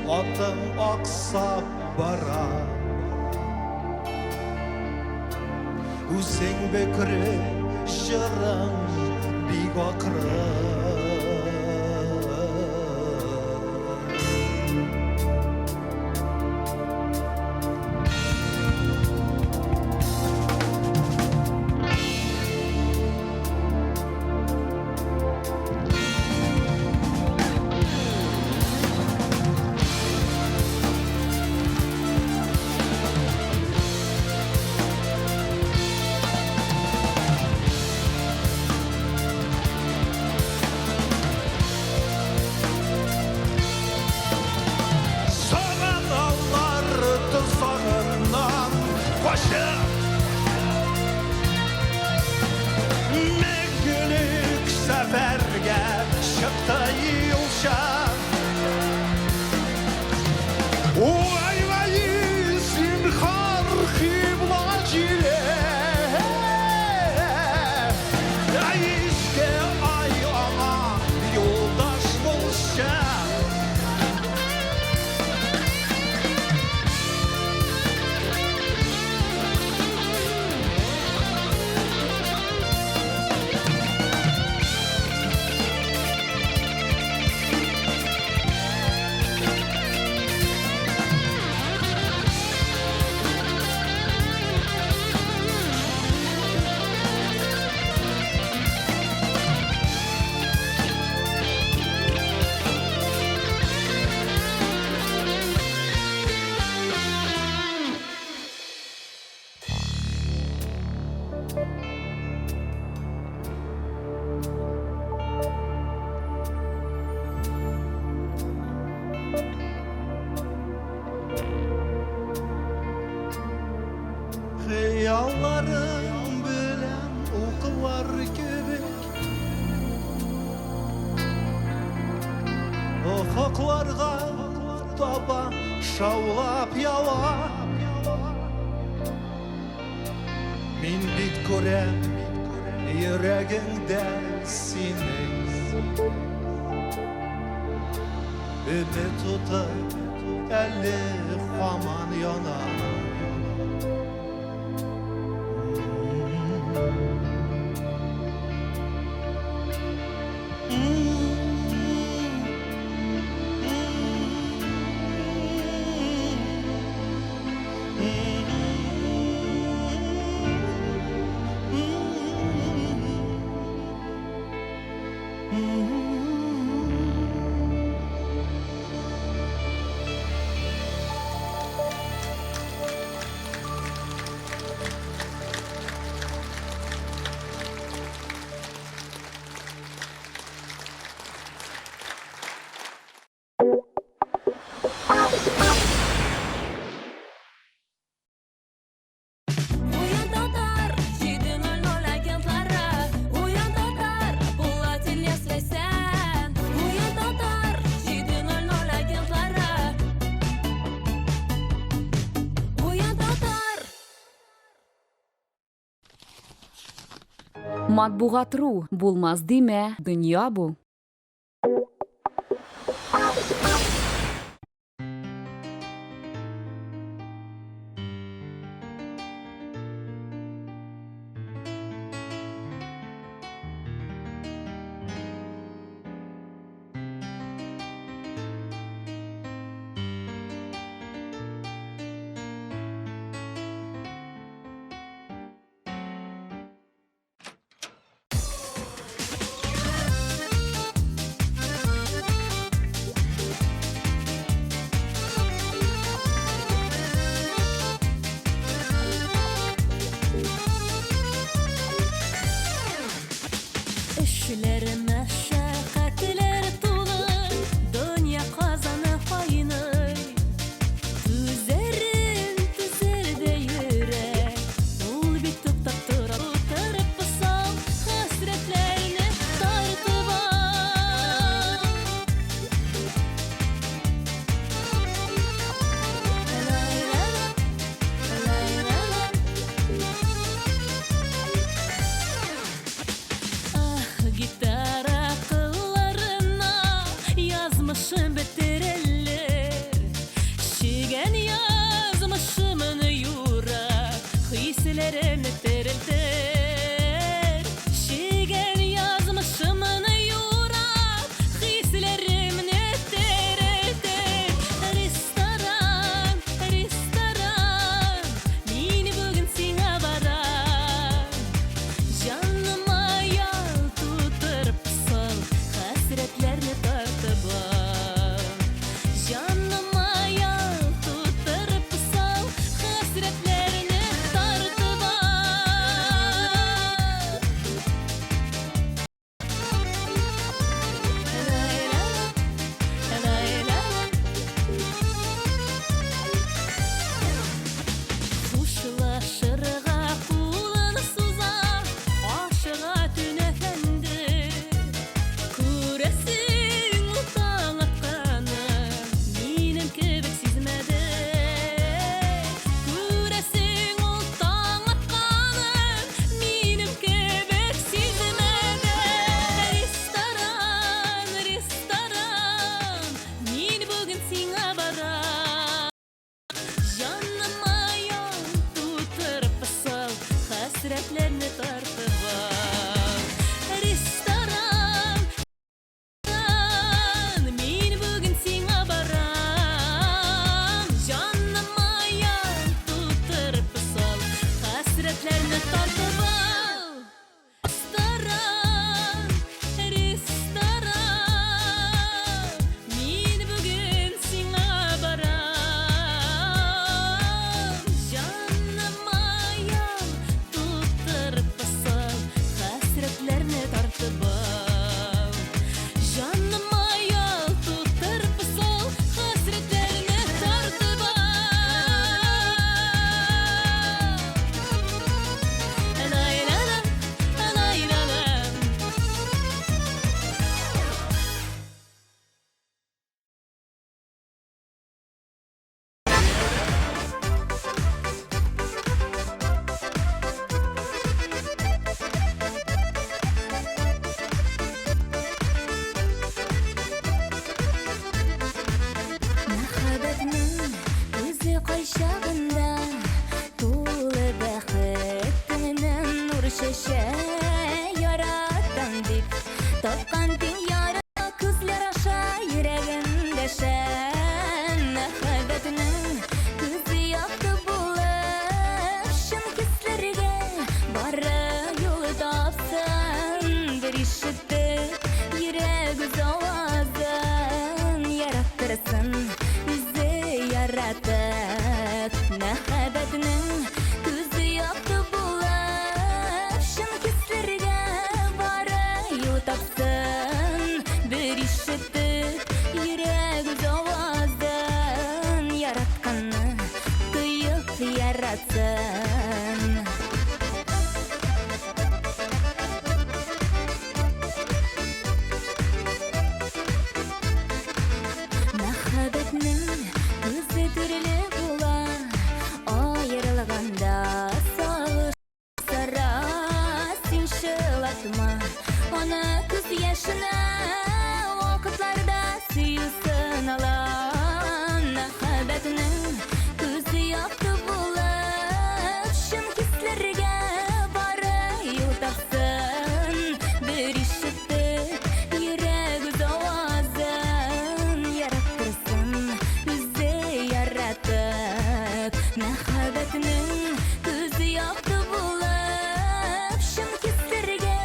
Атың аксап бара. Үзең бөкре, җырың бик акрын. Сагыналар тозагыннан качып, Мәңгелек сәфәргә чыкты юлчы. Вай, вай, зинһар, кыйбла җиле. Изге ай аңа юлдаш булчы. Хыялларың белән уклар кебек Офыкларга таба шаулап ява. Мин бит күрәм йөрәгеңдә синең Өмет уты әле һаман яна. Уян, татар, 7:00 агентлары. Уян, татар, Булат, Ильяс, Ләйсән. Уян, татар, 7:00 агентлары. Уян, татар. Matbuat.ru Bulmaz dime, dünya bu. Хисләремне терелтер. Чигән язмышымны юрап, хисләремне терелтер. Ресторан, ресторан, мин бүген сиңа барам. Җаныма ял тутырып сал, хәсрәтләрне тартып ал. Җаныма ял тутырып сал, хәсрәтләрне тартып ал. Лай-ла-ла, лай-ла-ла. Хушлашырга кулын суза, ашыга төн әфәнде. Күрәсең, ул таң атканын минем кебек сизмәде. Күрәсең, ул таң атканын минем кебек сизмәде. Ресторан, ресторан, мин бүген сиңа барам. Җаныма ял тутырып сал, хәсрәтләрне тартып ал. Ресторан, мин бүген сиңа барам. Җаныма ял тутырып сал, хәсрәтләрне тартып ал. Ресторан, ресторан, мин бүген сиңа барам. Җаныма ял тутырып сал, хәсрәтләрне тартып ал. Җаныма ял тутырып сал, хәсрәтләрне тартып ал. Лай-ла-ла, лай-ла-ла. Мәхәббәтнең үзе кайчагында тулы бәхет тәненнән нур чәчә. Яратам дип тапкан тиң яры күзләр аша йөрәгем дәшә. Мәхәббәтнең күзе якты булып, чын хисләргә бары юл тапсын. Бер ишетеп йөрәк үз авазын яраттырсын үзе яратып. Мәхәббәтнең күзе якты булып, чын хисләргә бары юл тапсын. Бер ишетеп йөрәк үз авазын яратканны тоеп яратсын. Мәхәббәтнең күзе төрле була, аерылганда сагыш сара. Син чылатма аны күз яшенә, вакытларда сөю сынала. Мәхәббәтнең күзе якты булып, чын хисләргә бары юл тапсын. Бер ишетеп йөрәк үз авазын яраттырсын үзе яратып. Мәхәббәтнең күзе якты булып, чын хисләргә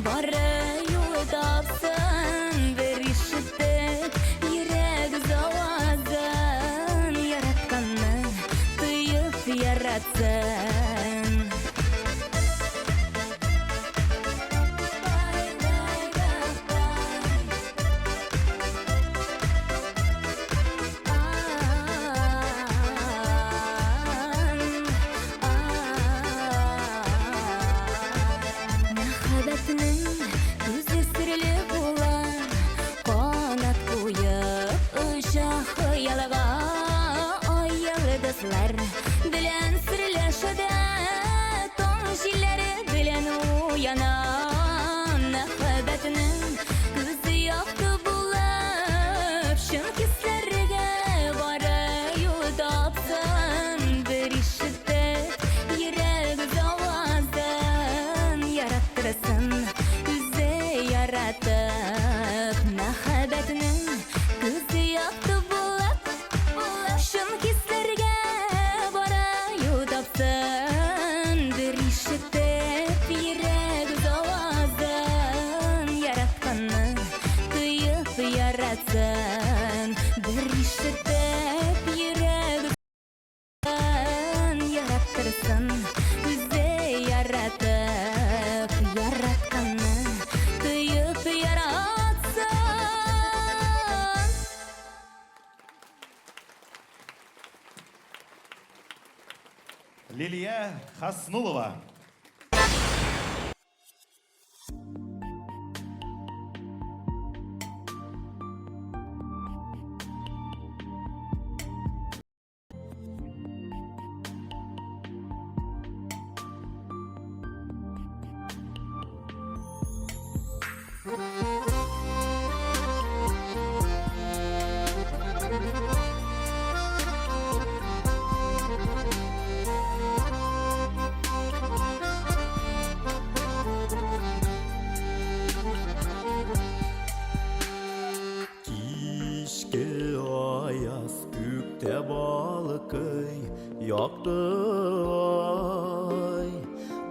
бары юл тапсын. Бер ишетеп йөрәк үз авазын яратканны тоеп яратсын. Мәхәббәтнең күзе серле була, канат куеп оча хыялга. Ай йолдызлар белән серләшә дә, таң җилләре белән уяна. Мәхәббәтнең күзе якты булып, чын хисләргә бары юл тапсын. Бер ишетеп йөрәк үз Хаснулова. Кичке аяз күктә балкый якты ай.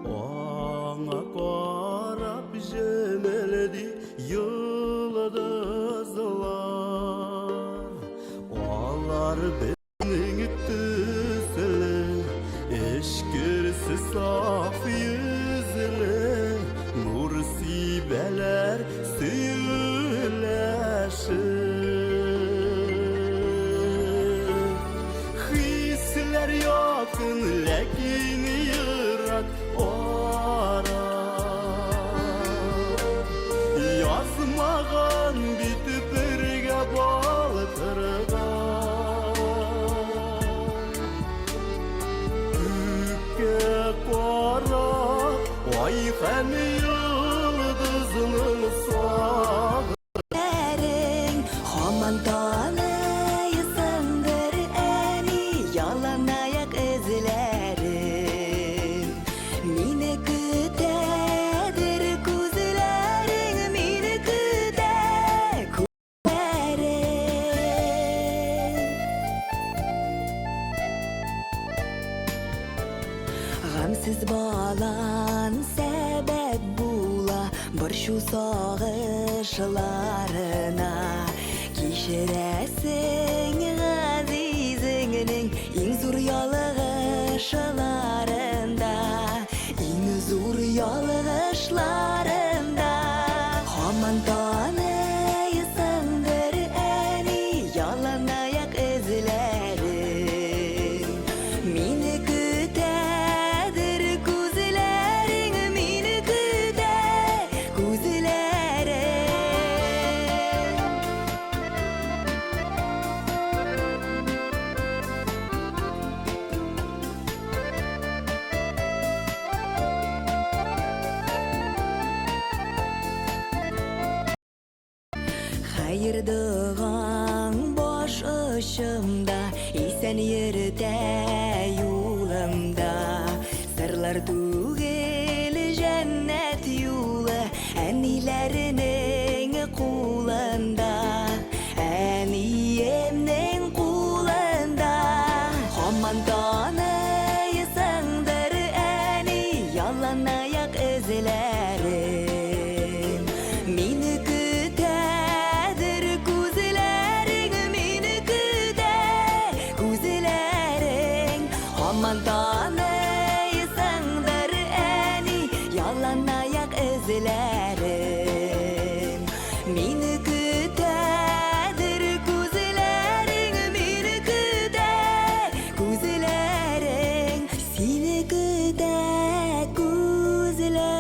Аңа карап җемелди йолдызлар. Алар безнең төсле, эчкерсез саф йөзле, нур сибәләр сөйләшеп. Хисләр якын, ләкин ерак ара. Язмаган бит бергә балкырга. Күккә карап, ай һәм йолдызның сагы. Әрең, һаман таныйсыңдыр, әни, яланаяк эзләрен. Мине көтәдер күзләрең, мине көтә күзләрең. Гамьсез балан сәбәп була борчу сагышларына. Кичерәсең газизеңнең иң зур ялгышларында, иң зур ялгышларында. Һаман таныйсыңдыр, әни, яланаяк эзләрен. Мине көтәдер күзләрең, мине көтә күзләрең. Хәер догаң баш очымда, исән йөртә юлымда. Сырлар түгел җәннәт юлы, әниләренең кулында, әниемнең кулында. Һаман таныйсыңдыр, әни, яланаяк эзләрен. Мине көтәдер күзләрең, мине көтә күзләрең. Һаман таныйсыңдыр, әни, яланаяк эзләрен. Мине көтәдер күзләрең, мине көтә күзләрең. Сине көтә күзләрең.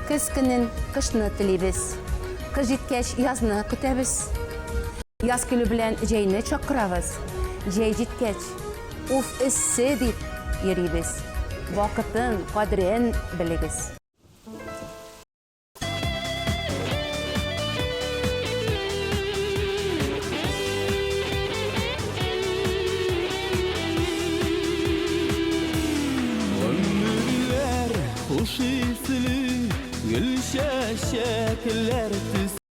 Көз көнен кышны телибез. Кыш җиткәч, язны көтәбез. Яз килү белән җәйне чакырабыз. Җәй җиткәч, уф, эссе дип йөрибез. Вакытын, кадерен белегез. Гомерләр хуш исле гөл чәчәкләр.